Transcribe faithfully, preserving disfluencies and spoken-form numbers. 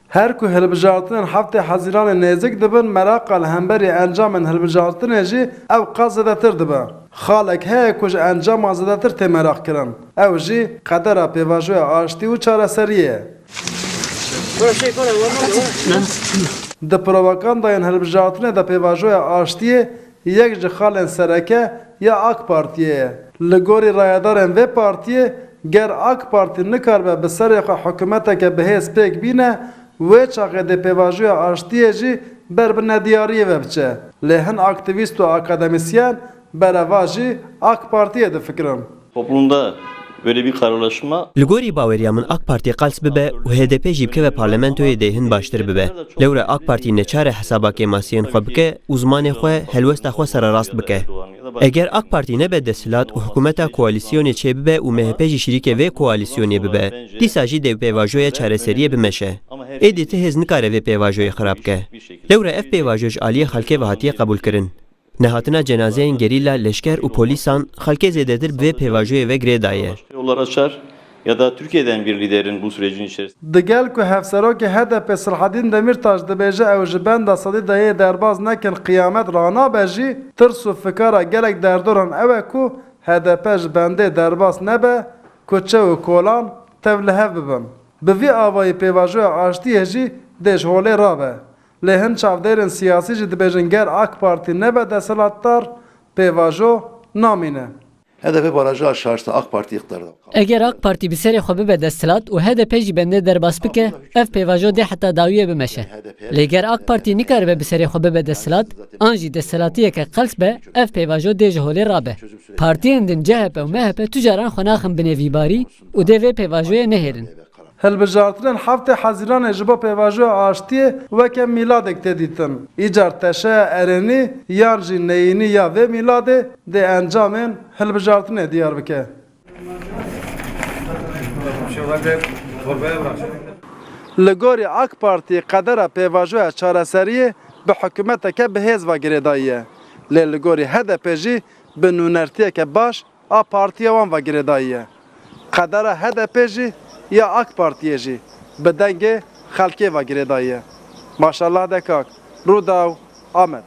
Her ku hilbijartinên heftê Hezîranê nêzik dibin, meraqa li hemberî encamên hilbijartinê jî ew qas zêdetir dibe. Xalek heye ku ji encama zêdetir tê meraq kirin. Ew jî qedera pêvajoya aştî û çareseriyê ye. Di propagandayên hilbijartinê de pêvajoya aştiyê yek ji xalên sereke ya AK Partiyê ye. Li gorî rayedarên vê partiyê, ger AK Partî nikaribe bi serê xwe hikûmeteke bihêz pêk bîne, wê çaxê dê pêvajoya aştiyê jî ber bi nediyariyê ve biçe. Lê hin aktîvîst û akademîsyen bereva jî AK Partiyê difikirin. Toplumda böyle bir kararlaşma Li gorî baweriya min AK Partî qels bibe û H D P jî bikeve parlamentoyê dê hin baştir bibe. Lewre AK Partî neçare hesaba kêmasiyên xwe bike û zimanê xwe, helwesta xwe sererast bike. Eger AK Partî nebe desthilat û hikûmeta koalîsyonê çêbibe û M H P jî şirîkê vê koalîsyonê bibe, dîsa jî dê pêvajoya çareseriyê bimeşe. Êdî ti hêz nikare vê pêvajoyê xirab ke. Lewre ev pêvajo ji aliyê xelkê ve hatiye qebûlkirin. Nehatina cenazeyên gerîla, leşker û polîsan xelkê zêdetir bi vê pêvajoyê ve girê daye. Yollar açar ya da Türkiye'den bir liderin bu sürecin içerisinde Di gel ku hevserokê H D P Selahaddîn Demîrtaş dibêje ew ji benda sedî dehê derbas nekin qiyamet ranabe jî, tirs û fikara gelek derdoran ew e ku H D P ji bendê derbas nebe, kuçe û kolan tev li hev bibin. Bi vî avayî pêvajoya aştiyê jî dê ji holê rabe. Lê hin çavdêrên siyasî jî dibêjin ger AK Partî nebe desthilatdar, pêvajo namîne. H D P barajı aşarsa AK Parti iktidarda. Eger AK Partî bi serê xwe bibe desthilat û H D P jî bendê derbas bike, ev pêvajo dê heta dawiyê bimeşe. Lê ger AK Partî nikaribe bi serê xwe bibe desthilat, an jî desthilatiyeke qels be, ev pêvajo dê ji holê rabe. Partiyên din C H P û M H P tu caran xwe naxin binê vî barî û dê vê pêvajoyê nehêlin. Hilbijartinên heftê Hezîranê ji bo pêvajoya aştiyê weke mîladek tê dîtin. Îcar teşeya erênî yan jî neyînî ya vê mîladê dê encamên hilbijartinê diyar bike. Li gorî AK Partî qedera pêvajoya çareseriyê bi hikûmeteke bihêz ve girêdayî ye. Lê li gorî H D P jî bi nûnertiyeke baş a partiya wan ve girêdayî ye. Qedera H D P jî ya AK Partiyê jî bi dengê xelkê ve girêdayî ye. Maşallah Dekak, Rûdaw, Amed.